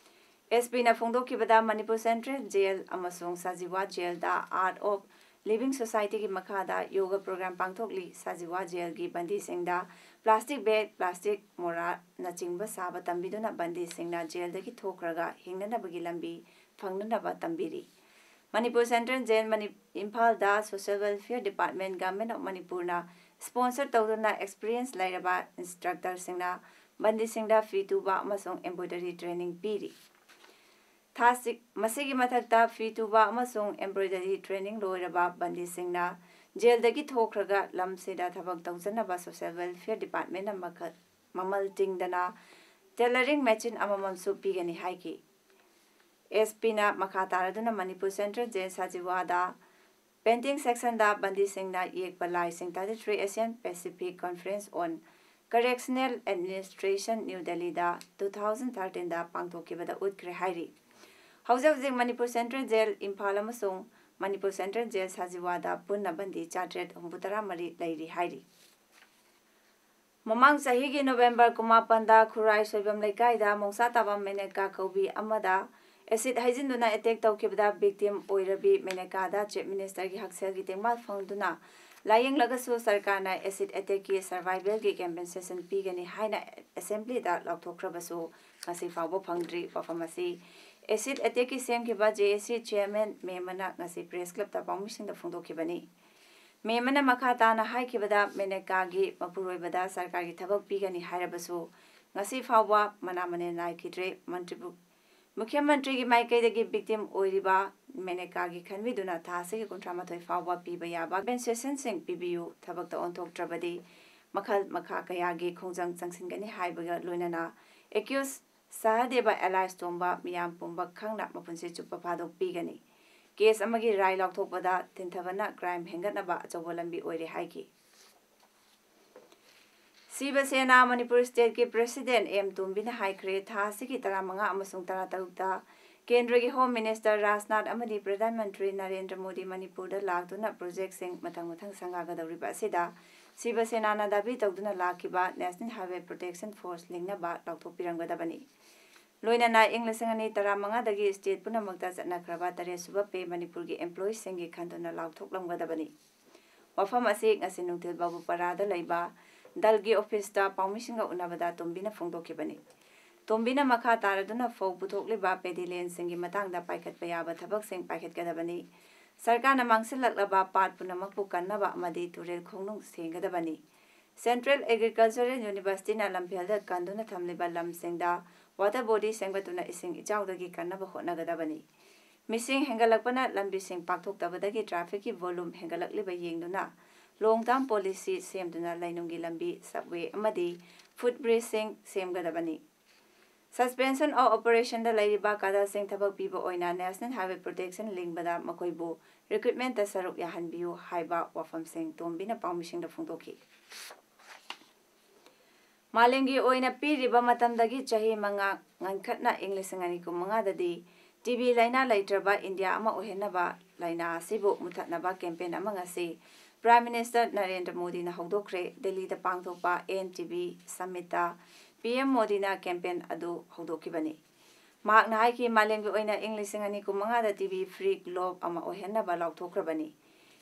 ꯑꯦꯁ ꯄꯤꯅ ꯐꯣꯡꯗꯣꯛꯈꯤꯕꯗ, ꯃꯅꯤꯄꯨꯔ ꯁꯦꯟꯇ꯭ꯔꯦꯜ ꯖꯦꯜ ꯑꯃꯁꯨꯡ ꯁꯥꯖꯤꯋꯥ ꯖꯦꯜꯗ Art of Living Societyꯒꯤ ꯃꯈꯥꯗ ꯌꯣꯒ ꯄ꯭ꯔꯣꯒ꯭ꯔꯥꯝ ꯄꯥꯡꯊꯣꯛꯂꯤ꯫ ꯁꯥꯖꯤꯋꯥ ꯖꯦꯜꯒꯤ ꯕꯟꯗꯤꯁꯤꯡꯗ ꯄ꯭ꯂꯥꯁꯇꯤꯛ ꯕꯦꯒ, ꯄ꯭ꯂꯥꯁꯇꯤꯛ ꯃꯣꯔꯥꯅꯆꯤꯡꯕ ꯁꯥꯕ ꯇꯝꯕꯤꯗꯨꯅ ꯕꯟꯗꯤꯁꯤꯡꯅ ꯖꯦꯜꯗꯒꯤ ꯊꯣꯛꯈ꯭ꯔꯒ ꯍꯤꯡꯅꯅꯕꯒꯤ ꯂꯝꯕꯤ ꯐꯪꯅꯅꯕ ꯇꯝꯕꯤꯔꯤ꯫ ꯃꯅꯤꯄꯨꯔ ꯁꯦꯟꯇ꯭ꯔꯦꯜ ꯖꯦꯜ ꯃꯅꯤ-, ꯏꯝꯐꯥꯜꯗ Social Welfare Department, Government of ꯃꯅꯤꯄꯨꯔꯅ ꯁ꯭ꯄꯣꯟꯁꯔ ꯇꯧꯗꯨꯅ ꯑꯦꯛꯁꯄꯤꯔꯤꯌꯦꯟꯁ ꯂꯩꯔꯕ ꯏꯟꯁꯇ꯭ꯔꯛꯇꯔꯁꯤꯡꯅ ꯕꯟꯗꯤꯁꯤꯡꯗ ꯐꯤ ꯇꯨꯕ ꯑꯃꯁꯨꯡ embroidery training ꯄꯤꯔꯤ꯫ ꯊꯥꯁꯤꯡ, ꯃꯁꯤꯒꯤ ꯃꯊꯛꯇ ꯐꯤ ꯇꯨꯕ ꯑꯃꯁꯨꯡ embroidery training ꯂꯣꯏꯔꯕ ꯕꯟꯗꯤꯁꯤꯡꯅ ꯖꯦꯜꯗꯒꯤ ꯊꯣꯛꯈ꯭ꯔꯒ ꯂꯝꯁꯤꯗ ꯊꯕꯛ ꯇꯧꯖꯅꯕ Social Welfare Departmentꯅ ꯃꯈ-, ꯃꯃꯜ ꯇꯤꯡꯗꯅ tailoring machine ꯑꯃꯃꯝꯁꯨ ꯄꯤꯒꯅꯤ ꯍꯥꯏꯈꯤ꯫ ꯑꯦꯁ ꯄꯤꯅ ꯃꯈꯥ ꯇꯥꯔꯗꯨꯅ ꯃꯅꯤꯄꯨꯔ ꯁꯦꯟꯇ꯭ꯔꯦꯜ ꯖꯦꯜ ꯁꯥꯖꯤꯋꯥꯗ painting sectionꯗ ꯕꯟꯗꯤꯁꯤꯡꯅ ꯌꯦꯛꯄ ꯂꯥꯏꯁꯤꯡ thirty-three Asian Pacific Conference on Correctional Administration, New Delhiꯗ two thousand thirteenꯗ ꯄꯥꯡꯊꯣꯛꯈꯤꯕꯗ ꯎꯠꯈ꯭ꯔꯦ ꯍꯥꯏꯔꯤ꯫ ꯍꯧꯖꯤꯛ ꯍꯧꯖꯤꯛ ꯃꯅꯤꯄꯨꯔ ꯁꯦꯟꯇ꯭ꯔꯦꯜ ꯖꯦꯜ ꯏꯝꯐꯥꯜ ꯑꯃꯁꯨꯡ ꯃꯅꯤꯄꯨꯔ ꯁꯦꯟꯇ꯭ꯔꯦꯜ ꯖꯦꯜ ꯁꯥꯖꯤꯋꯥꯗ ꯄꯨꯟꯅ ꯕꯟꯗꯤ ꯆꯥꯇ꯭ꯔꯦꯠ ꯍꯨꯝꯐꯨꯇꯔꯥ ꯃꯔꯤ ꯂꯩꯔꯤ ꯍꯥꯏꯔꯤ꯫ ꯃꯃꯥꯡ ꯆꯍꯤꯒꯤ ꯅꯣꯕꯦꯝꯕꯔ ꯀꯨꯟꯃꯥꯄꯟꯗ ꯈꯨꯔꯥꯏ ꯁꯣꯏꯕꯝ ꯂꯩꯀꯥꯏꯗ ꯃꯣꯡꯁꯥ ꯇꯥꯕ ꯃꯦꯅꯦꯀꯥ ꯀꯧꯕꯤ ꯑꯃꯗ ꯑꯦꯁꯤꯗ ꯍꯩꯖꯤꯟꯗꯨꯅ ꯑꯦꯇꯦꯛ ꯇꯧꯈꯤꯕꯗ ꯚꯤꯛꯇꯤꯝ ꯑꯣꯏꯔꯕꯤ ꯃꯦꯅꯦꯀꯥꯗ ꯆꯤꯐ ꯃꯤꯅꯤꯁꯇꯔꯒꯤ ꯍꯛꯁꯦꯜꯒꯤ ꯇꯦꯡꯕꯥꯟ ꯐꯪꯗꯨꯅ ꯂꯥꯌꯦꯡꯂꯒꯁꯨ ꯁꯔꯀꯥꯔꯅ ꯑꯦꯁꯤꯗ ꯑꯦꯇꯦꯛꯀꯤ ꯁꯔꯚꯥꯏꯚꯦꯜꯒꯤ ꯀꯦꯝꯄꯦꯟꯁꯦꯁꯟ ꯄꯤꯒꯅꯤ ꯍꯥꯏꯅ ꯑꯦꯁꯦꯝꯕ꯭ꯂꯤꯗ ꯂꯥꯎꯊꯣꯛꯈ꯭ꯔꯕꯁꯨ ꯉꯁꯤ ꯐꯥꯎꯕ ꯐꯪꯗ꯭ꯔꯤ꯫ ꯋꯥꯐꯝ ꯑꯁꯤ ꯑꯦꯁꯤꯗ ꯑꯦꯇꯦꯛꯀꯤ ꯁꯦꯝꯈꯤꯕ ꯖꯦ ꯑꯦ ꯁꯤ ꯆꯤꯌꯔꯃꯦꯟ ꯃꯦꯃꯅ ꯉꯁꯤ ꯄ꯭ꯔꯦꯁ ꯀ꯭ꯂꯕꯇ ꯄꯥꯎꯃꯤꯁꯤꯡꯗ ꯐꯣꯡꯗꯣꯛꯈꯤꯕꯅꯤ꯫ ꯃꯦꯃꯅ ꯃꯈꯥ ꯇꯥꯅ ꯍꯥꯏꯈꯤꯕꯗ, ꯃꯦꯅꯦꯀꯥꯒꯤ ꯃꯄꯨꯔꯣꯏꯕꯗ ꯁꯔꯀꯥꯔꯒꯤ ꯊꯕꯛ ꯄꯤꯒꯅꯤ ꯍꯥꯏꯔꯕꯁꯨ ꯉꯁꯤ ꯐꯥꯎꯕ ꯃꯅꯥ ꯃꯅꯤꯟ ꯅꯥꯏꯈꯤꯗ꯭ꯔꯦ꯫ ꯃꯟꯇ꯭ꯔꯤꯄꯨ-, ꯃꯨꯈ꯭ꯌ ꯃꯟꯇ꯭ꯔꯤꯒꯤ ꯃꯥꯏꯀꯩꯗꯒꯤ victim ꯑꯣꯏꯔꯤꯕ ꯃꯦꯅꯦꯀꯥꯒꯤ ꯈꯟꯕꯤꯗꯨꯅ ꯊꯥ ꯑꯁꯤꯒꯤ ꯀꯨꯟꯊ꯭ꯔꯥ ꯃꯥꯊꯣꯏ ꯐꯥꯎꯕ ꯄꯤꯕ ꯌꯥꯕ compensationꯁꯤꯡ ꯄꯤꯕꯤꯌꯨ, ꯊꯕꯛꯇ ꯑꯣꯟꯊꯣꯛꯇ꯭ꯔꯕꯗꯤ ꯃꯈꯜ ꯃꯈꯥ ꯀꯌꯥꯒꯤ ꯈꯣꯡꯖꯪ ꯆꯪꯁꯤꯟꯒꯅꯤ ꯍꯥꯏꯕꯒ ꯂꯣꯏꯅꯅ accused ꯁꯍꯗꯦꯕ alias ꯇꯣꯝꯕ ꯃꯤꯌꯥꯝ ꯄꯨꯝꯕ ꯈꯪꯅ ꯃꯄꯨꯟꯁꯤ ꯆꯨꯞꯄ ꯐꯥꯗꯣꯛꯄꯤꯒꯅꯤ꯫ Case ꯑꯃꯒꯤ ꯔꯥꯏ ꯂꯥꯎꯊꯣꯛꯄꯗ ꯊꯤꯟꯊꯕꯅ crime ꯍꯦꯟꯒꯠꯅꯕ ꯑꯆꯧꯕ ꯂꯝꯕꯤ ꯑꯣꯏꯔꯦ ꯍꯥꯏꯈꯤ꯫ ꯁꯤꯕ ꯁꯦꯅꯥ ꯃꯅꯤꯄꯨꯔ stateꯀꯤ president ꯑꯦꯝ ꯇꯣꯝꯕꯤꯅ ꯍꯥꯏꯈ꯭ꯔꯦ, ꯊꯥ ꯑꯁꯤꯒꯤ ꯇꯔꯥꯃꯉꯥ ꯑꯃꯁꯨꯡ ꯇꯔꯥꯇꯔꯨꯛꯇ ꯀꯦꯟꯗ꯭ꯔꯒꯤ Home Minister ꯔꯥꯖꯅꯥꯊ ꯑꯃꯗꯤ ꯄ꯭ꯔꯙꯥꯟ ꯃꯟꯇ꯭ꯔꯤ ꯅꯔꯦꯟꯗ꯭ꯔ ꯃꯣꯗꯤ ꯃꯅꯤꯄꯨꯔꯗ ꯂꯥꯛꯇꯨꯅ projectꯁꯤꯡ ꯃꯊꯪ ꯃꯊꯪ ꯁꯪꯒꯥꯒꯗꯧꯔꯤꯕ ꯑꯁꯤꯗ ꯁꯤꯕ ꯁꯦꯅꯥꯅ ꯗꯥꯕꯤ ꯇꯧꯗꯨꯅ ꯂꯥꯛꯈꯤꯕ National Highway Protection Force ꯂꯤꯡꯅꯕ ꯂꯥꯎꯊꯣꯛꯄꯤꯔꯝꯒꯗꯕꯅꯤ꯫ ꯂꯣꯏꯅꯅ ꯏꯪ ꯂꯤꯁꯤꯡ ꯑꯅꯤ ꯇꯔꯥꯃꯉꯥꯗꯒꯤ state ꯄꯨꯝꯅꯃꯛꯇ ꯆꯠꯅꯈ꯭ꯔꯕ ꯇꯔꯦꯠꯁꯨꯕ pay ꯃꯅꯤꯄꯨꯔꯒꯤ employeeꯁꯤꯡꯒꯤ ꯈꯟꯗꯨꯅ ꯂꯥꯎꯊꯣꯛꯂꯝꯒꯗꯕꯅꯤ꯫ ꯋꯥꯐꯝ ꯑꯁꯤ ꯉꯁꯤ ꯅꯨꯡꯊꯤꯜ ꯕꯥꯕꯨꯄꯥꯔꯥꯗ ꯂꯩꯕ ꯗꯜꯒꯤ officeꯇ ꯄꯥꯎꯃꯤꯁꯤꯡꯒ ꯎꯅꯕꯗ ꯇꯣꯝꯕꯤꯅ ꯐꯣꯡꯗꯣꯛꯈꯤꯕꯅꯤ꯫ ꯇꯣꯝꯕꯤꯅ ꯃꯈꯥ ꯇꯥꯔꯗꯨꯅ ꯐꯧ ꯄꯨꯊꯣꯛꯂꯤꯕ paddy landꯁꯤꯡꯒꯤ ꯃꯇꯥꯡꯗ ꯄꯥꯏꯈꯠꯄ ꯌꯥꯕ ꯊꯕꯛꯁꯤꯡ ꯄꯥꯏꯈꯠꯀꯗꯕꯅꯤ꯫ ꯁꯔꯀꯥꯔꯅ ꯃꯥꯡꯁꯤꯜꯂꯛꯂꯕ ꯄꯥꯠ ꯄꯨꯝꯅꯃꯛꯄꯨ ꯀꯟꯅꯕ ꯑꯃꯗꯤ ꯇꯨꯔꯦꯜ ꯈꯣꯡꯅꯨꯡ ꯁꯦꯡꯒꯗꯕꯅꯤ꯫ Central Agricultural Universityꯅ ꯂꯝꯐꯦꯜꯗ ꯀꯟꯗꯨꯅ ꯊꯝꯂꯤꯕ ꯂꯝꯁꯤꯡꯗ water body ꯁꯦꯝꯒꯠꯇꯨꯅ ꯏꯁꯤꯡ ꯏꯆꯥꯎꯗꯒꯤ ꯀꯟꯅꯕ ꯍꯣꯠꯅꯒꯗꯕꯅꯤ꯫ ꯃꯤꯁꯤꯡ ꯍꯦꯟꯒꯠꯂꯛꯄꯅ ꯂꯝꯕꯤꯁꯤꯡ ꯄꯥꯛꯊꯣꯛꯇꯕꯗꯒꯤ trafficꯀꯤ volume ꯍꯦꯟꯒꯠꯂꯛꯂꯤꯕ ꯌꯦꯡꯗꯨꯅ long term policy ꯁꯦꯝꯗꯨꯅ ꯂꯩꯅꯨꯡꯒꯤ ꯂꯝꯕꯤ, subway ꯑꯃꯗꯤ footbridgeꯁꯤꯡ ꯁꯦꯝꯒꯗꯕꯅꯤ꯫ Suspension of operationꯗ ꯂꯩꯔꯤꯕ cadreꯁꯤꯡ ꯊꯕꯛ ꯄꯤꯕ ꯑꯣꯏꯅ National Highway Protection ꯂꯤꯡꯕꯗ ꯃꯈꯣꯏꯕꯨ recruitmentꯇ ꯁꯔꯨꯛ ꯌꯥꯍꯟꯕꯤꯌꯨ ꯍꯥꯏꯕ ꯋꯥꯐꯝꯁꯤꯡ ꯇꯣꯝꯕꯤꯅ ꯄꯥꯎꯃꯤꯁꯤꯡꯗ ꯐꯣꯡꯗꯣꯛꯈꯤ꯫ ꯃꯥꯂꯦꯝꯒꯤ ꯑꯣꯏꯅ ꯄꯤꯔꯤꯕ ꯃꯇꯝꯗꯒꯤ ꯆꯍꯤ ꯃꯉꯥ ꯉꯟꯈꯠꯅ ꯏꯪ ꯂꯤꯁꯤꯡ ꯑꯅꯤ ꯀꯨꯟꯃꯉꯥꯗꯗꯤ TB ꯂꯥꯏꯅꯥ ꯂꯩꯇ꯭ꯔꯕ ꯏꯟꯗꯤꯌꯥ ꯑꯃ ꯑꯣꯏꯍꯟꯅꯕ ꯂꯥꯏꯅꯥ ꯑꯁꯤꯕꯨ ꯃꯨꯊꯠꯅꯕ campaign ꯑꯃ ꯉꯁꯤ Prime Minister ꯅꯔꯦꯟꯗ꯭ꯔ ꯃꯣꯗꯤꯅ ꯍꯧꯗꯣꯛꯈ꯭ꯔꯦ꯫ ꯗꯦꯜꯂꯤꯗ ꯄꯥꯡꯊꯣꯛꯄ End TB Summitꯇ PM ꯃꯣꯗꯤꯅ campaign ꯑꯗꯨ ꯍꯧꯗꯣꯛꯈꯤꯕꯅꯤ꯫ ꯃꯍꯥꯛꯅ ꯍꯥꯏꯈꯤ, ꯃꯥꯂꯦꯝꯒꯤ ꯑꯣꯏꯅ ꯏꯪ ꯂꯤꯁꯤꯡ ꯑꯅꯤ ꯀꯨꯟꯃꯉꯥꯗ TB free globe ꯑꯃ ꯑꯣꯏꯍꯟꯅꯕ ꯂꯥꯎꯊꯣꯛꯈ꯭ꯔꯕꯅꯤ꯫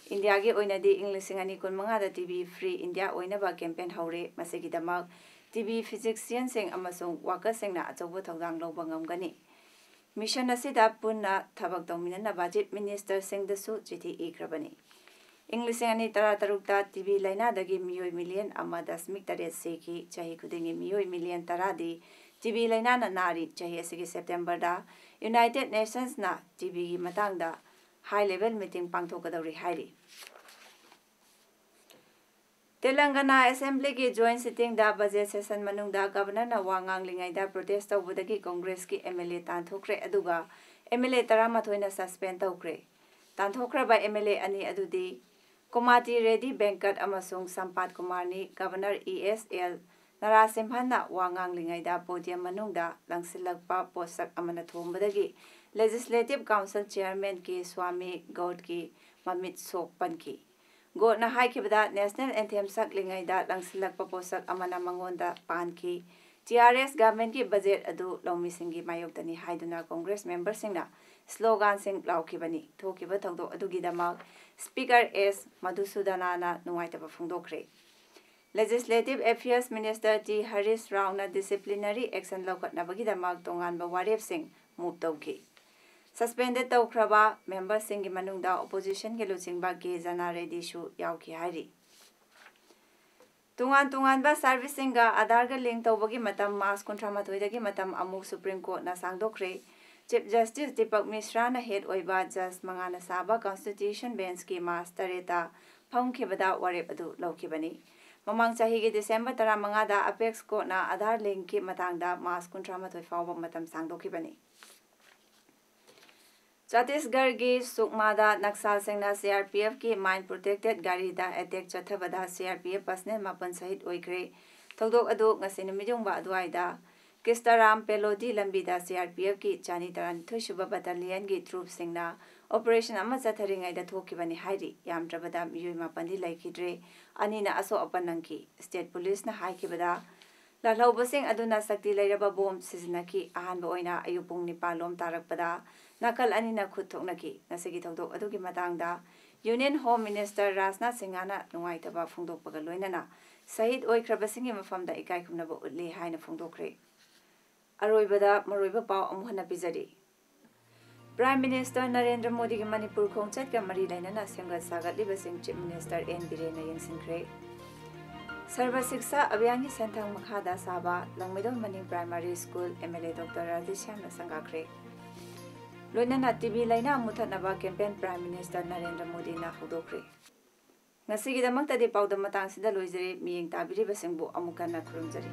ꯏꯟꯗꯤꯌꯥꯒꯤ ꯑꯣꯏꯅꯗꯤ ꯏꯪ ꯂꯤꯁꯤꯡ ꯑꯅꯤ ꯀꯨꯟꯃꯉꯥꯗ TB free ꯏꯟꯗꯤꯌꯥ ꯑꯣꯏꯅꯕ campaign ꯍꯧꯔꯦ꯫ ꯃꯁꯤꯒꯤꯗꯃꯛ TB physicianꯁꯤꯡ ꯑꯃꯁꯨꯡ workerꯁꯤꯡꯅ ꯑꯆꯧꯕ ꯊꯧꯗꯥꯡ ꯂꯧꯕ ꯉꯝꯒꯅꯤ꯫ Mission ꯑꯁꯤꯗ ꯄꯨꯟꯅ ꯊꯕꯛ ꯇꯧꯃꯤꯟꯅꯅꯕ Chief Ministerꯁꯤꯡꯗꯁꯨ ꯆꯤꯊꯤ ꯏꯈ꯭ꯔꯕꯅꯤ꯫ ꯏꯪ ꯂꯤꯁꯤꯡ ꯑꯅꯤ ꯇꯔꯥꯇꯔꯨꯛꯇ TB ꯂꯥꯏꯅꯥꯗꯒꯤ ꯃꯤꯑꯣꯏ million ꯑꯃ ꯗꯁꯃꯤꯛ ꯇꯔꯦꯠ ꯁꯤꯈꯤ꯫ ꯆꯍꯤ ꯈꯨꯗꯤꯡꯒꯤ ꯃꯤꯑꯣꯏ million ꯇꯔꯥꯗꯤ ꯇꯤ ꯕꯤ ꯂꯥꯏꯅꯥꯅ ꯅꯥꯔꯤ꯫ ꯆꯍꯤ ꯑꯁꯤꯒꯤ ꯁꯦꯞꯇꯦꯝꯕꯔꯗ United Nations ꯅ ꯇꯤ ꯕꯤꯒꯤ ꯃꯇꯥꯡꯗ high level meeting ꯄꯥꯡꯊꯣꯛꯀꯗꯧꯔꯤ ꯍꯥꯏꯔꯤ꯫ ꯇꯦꯂꯪꯒꯅꯥ ꯑꯦꯁꯦꯝꯕ꯭ꯂꯤꯒꯤ joint sitting ꯗ budget session ꯃꯅꯨꯡꯗ Governor ꯅ ꯋꯥ ꯉꯥꯡꯂꯤꯉꯩꯗ protest ꯇꯧꯕꯗꯒꯤ Congress ꯀꯤ M L A ꯇꯥꯟꯊꯣꯛꯈ꯭ꯔꯦ, ꯑꯗꯨꯒ M L A ꯇꯔꯥꯃꯥꯊꯣꯏꯅ suspend ꯇꯧꯈ꯭ꯔꯦ꯫ ꯇꯥꯟꯊꯣꯛꯈ꯭ꯔꯕ M L A ꯑꯅꯤ ꯑꯗꯨꯗꯤ ꯀꯣꯃꯥꯇꯤ ꯔꯦꯗꯤ ꯚꯦꯡꯀꯠ ꯑꯃꯁꯨꯡ ꯁꯝꯄꯥꯠ ꯀꯨꯃꯥꯔꯅꯤ꯫ Governor E S L ꯅꯔꯥꯁꯤꯝꯍꯟꯅ ꯋꯥ ꯉꯥꯡꯂꯤꯉꯩꯗ podium ꯃꯅꯨꯡꯗ ꯂꯪꯁꯤꯜꯂꯛꯄ ꯄꯣꯠꯁꯛ ꯑꯃꯅ ꯊꯣꯝꯕꯗꯒꯤ Legislative Council Chairman ꯀꯦ ꯁ꯭ꯋꯥꯃꯤ ꯒꯧꯗꯀꯤ ꯃꯃꯤꯠ ꯁꯣꯛ ꯄꯟꯈꯤ꯫ ꯒꯧꯗꯅ ꯍꯥꯏꯈꯤꯕꯗ, national anthem ꯁꯛꯂꯤꯉꯩꯗ ꯂꯪꯁꯤꯜꯂꯛꯄ ꯄꯣꯠꯁꯛ ꯑꯃꯅ ꯃꯉꯣꯟꯗ ꯄꯥꯟꯈꯤ꯫ T R S government ꯀꯤ budget ꯑꯗꯨ ꯂꯧꯃꯤꯁꯤꯡꯒꯤ ꯃꯥꯌꯣꯛꯇꯅꯤ ꯍꯥꯏꯗꯨꯅ Congress member ꯁꯤꯡꯅ slogan ꯁꯤꯡ ꯂꯥꯎꯈꯤꯕꯅꯤ꯫ ꯊꯣꯛꯈꯤꯕ ꯊꯧꯗꯣꯛ ꯑꯗꯨꯒꯤꯗꯃꯛ Speaker S ꯃꯙꯨꯁꯨꯗꯅꯥꯅ ꯅꯨꯡꯉꯥꯏꯇꯕ ꯐꯣꯡꯗꯣꯛꯈ꯭ꯔꯦ꯫ Legislative Affairs Minister T Harish ꯔꯥꯎꯅ disciplinary action ꯂꯧꯈꯠꯅꯕꯒꯤꯗꯃꯛ ꯇꯣꯉꯥꯟꯕ ꯋꯥꯔꯦꯞꯁꯤꯡ move ꯇꯧꯈꯤ꯫ Suspended ꯇꯧꯈ꯭ꯔꯕ member ꯁꯤꯡꯒꯤ ꯃꯅꯨꯡꯗ opposition ꯒꯤ ꯂꯨꯆꯤꯡꯕ ꯀꯦ ꯖꯅꯥ ꯔꯦꯗꯤꯁꯨ ꯌꯥꯎꯈꯤ ꯍꯥꯏꯔꯤ꯫ ꯇꯣꯉꯥꯟ ꯇꯣꯉꯥꯟꯕ service ꯁꯤꯡꯒ Aadhaar ꯒ link ꯇꯧꯕꯒꯤ ꯃꯇꯝ March ꯀꯨꯟꯊ꯭ꯔꯥ ꯃꯥꯊꯣꯏꯗꯒꯤ ꯃꯇꯝ ꯑꯃꯨꯛ Supreme Court ꯅ ꯁꯥꯡꯗꯣꯛꯈ꯭ꯔꯦ꯫ Chief Justice ꯗꯤꯄꯛ ꯃꯤꯁ꯭ꯔꯥꯅ head ꯑꯣꯏꯕ judge ꯃꯉꯥꯅ ꯁꯥꯕ Constitution Bench ꯀꯤ March ꯇꯔꯦꯠꯇ ꯐꯝꯈꯤꯕꯗ ꯋꯥꯔꯦꯞ ꯑꯗꯨ ꯂꯧꯈꯤꯕꯅꯤ꯫ ꯃꯃꯥꯡ ꯆꯍꯤꯒꯤ December ꯇꯔꯥꯃꯉꯥꯗ Apex Court ꯅ Aadhaar link ꯀꯤ ꯃꯇꯥꯡꯗ March ꯀꯨꯟꯊ꯭ꯔꯥ ꯃꯥꯊꯣꯏ ꯐꯥꯎꯕ ꯃꯇꯝ ꯁꯥꯡꯗꯣꯛꯈꯤꯕꯅꯤ꯫ ꯆꯇꯤꯁꯒꯔꯒꯤ ꯁꯨꯛꯃꯥꯗ ꯅꯛꯁꯜꯁꯤꯡꯅ C R P F ꯀꯤ mine protected ꯒꯥꯔꯤꯗ attack ꯆꯠꯊꯕꯗ C R P F personnel ꯃꯥꯄꯟ ꯁꯍꯤꯗ ꯑꯣꯏꯈ꯭ꯔꯦ꯫ ꯊꯧꯗꯣꯛ ꯑꯗꯨ ꯉꯁꯤ ꯅꯨꯃꯤꯠꯌꯨꯡꯕ ꯑꯗꯨꯋꯥꯏꯗ ꯀꯤꯁꯇꯥꯔꯥꯝ ꯄꯦꯂꯣꯗꯤ ꯂꯝꯕꯤꯗ C R P F ꯀꯤ ꯆꯅꯤ ꯇꯔꯥꯅꯤꯊꯣꯏ ꯁꯨꯕ battalion ꯒꯤ troops ꯁꯤꯡꯅ operation ꯑꯃ ꯆꯠꯊꯔꯤꯉꯩꯗ ꯊꯣꯛꯈꯤꯕꯅꯤ ꯍꯥꯏꯔꯤ꯫ ꯌꯥꯝꯗ꯭ꯔꯕꯗ ꯃꯤꯑꯣꯏ ꯃꯥꯄꯟꯗꯤ ꯂꯩꯈꯤꯗ꯭ꯔꯦ, ꯑꯅꯤꯅ ꯑꯁꯣꯛ ꯑꯄꯟ ꯅꯪꯈꯤ꯫ State police ꯅ ꯍꯥꯏꯈꯤꯕꯗ, ꯂꯥꯜꯍꯧꯕꯁꯤꯡ ꯑꯗꯨꯅ ꯁꯛꯇꯤ ꯂꯩꯔꯕ bomb ꯁꯤꯖꯤꯟꯅꯈꯤ꯫ ꯑꯍꯥꯟꯕ ꯑꯣꯏꯅ ꯑꯌꯨꯛ ꯄꯨꯡ ꯅꯤꯄꯥꯟ ꯂꯣꯝ ꯇꯥꯔꯛꯄꯗ ꯅꯥꯀꯜ ꯑꯅꯤꯅ ꯈꯨꯠ ꯊꯣꯛꯅꯈꯤ꯫ ꯉꯁꯤꯒꯤ ꯊꯧꯗꯣꯛ ꯑꯗꯨꯒꯤ ꯃꯇꯥꯡꯗ Union Home Minister ꯔꯥꯖꯅꯥꯊ ꯁꯤꯡꯍꯅ ꯅꯨꯡꯉꯥꯏꯇꯕ ꯐꯣꯡꯗꯣꯛꯄꯒ ꯂꯣꯏꯅꯅ ꯁꯍꯤꯗ ꯑꯣꯏꯈ꯭ꯔꯕꯁꯤꯡꯒꯤ ꯃꯐꯝꯗ ꯏꯀꯥꯏ ꯈꯨꯝꯅꯕ ꯎꯠꯂꯤ ꯍꯥꯏꯅ ꯐꯣꯡꯗꯣꯛꯈ꯭ꯔꯦ꯫ ꯑꯔꯣꯏꯕꯗ ꯃꯔꯨꯑꯣꯏꯕ ꯄꯥꯎ ꯑꯃꯨꯛ ꯍꯟꯅ ꯄꯤꯖꯔꯤ꯫ Prime Minister ꯅꯔꯦꯟꯗ꯭ꯔ ꯃꯣꯗꯤꯒꯤ ꯃꯅꯤꯄꯨꯔ ꯈꯣꯡꯆꯠꯀ ꯃꯔꯤ ꯂꯩꯅꯅ ꯁꯦꯝꯒꯠ ꯁꯥꯒꯠꯂꯤꯕꯁꯤꯡ Chief Minister N ꯕꯤꯔꯦꯟꯅ ꯌꯦꯡꯁꯤꯟꯈ꯭ꯔꯦ꯫ ꯁꯔꯕ ꯁꯤꯛꯁꯥ ꯑꯚꯤꯌꯥꯟꯒꯤ ꯁꯦꯟꯊꯪ ꯃꯈꯥꯗ ꯁꯥꯕ Langmeidong Maning primary school M L A doctor ꯔꯥꯙꯦꯁ꯭ꯌꯥꯝꯅ ꯁꯪꯒꯥꯈ꯭ꯔꯦ꯫ ꯂꯣꯏꯅꯅ ꯇꯤ ꯕꯤ ꯂꯥꯏꯅꯥ ꯃꯨꯊꯠꯅꯕ ꯀꯦꯝꯄꯦꯟ ꯄ꯭ꯔꯥꯏꯝ ꯃꯤꯅꯤꯁꯇꯔ ꯅꯔꯦꯟꯗ꯭ꯔ ꯃꯣꯗꯤꯅ ꯍꯧꯗꯣꯛꯈ꯭ꯔꯦ꯫ ꯉꯁꯤꯒꯤꯗꯃꯛꯇꯗꯤ ꯄꯥꯎꯗꯝ ꯃꯇꯥꯡꯁꯤꯗ ꯂꯣꯏꯖꯔꯦ꯫ ꯃꯤꯠꯌꯦꯡ ꯇꯥꯕꯤꯔꯤꯕꯁꯤꯡꯕꯨ ꯑꯃꯨꯛ ꯍꯟꯅ ꯈꯨꯔꯨꯝꯖꯔꯤ꯫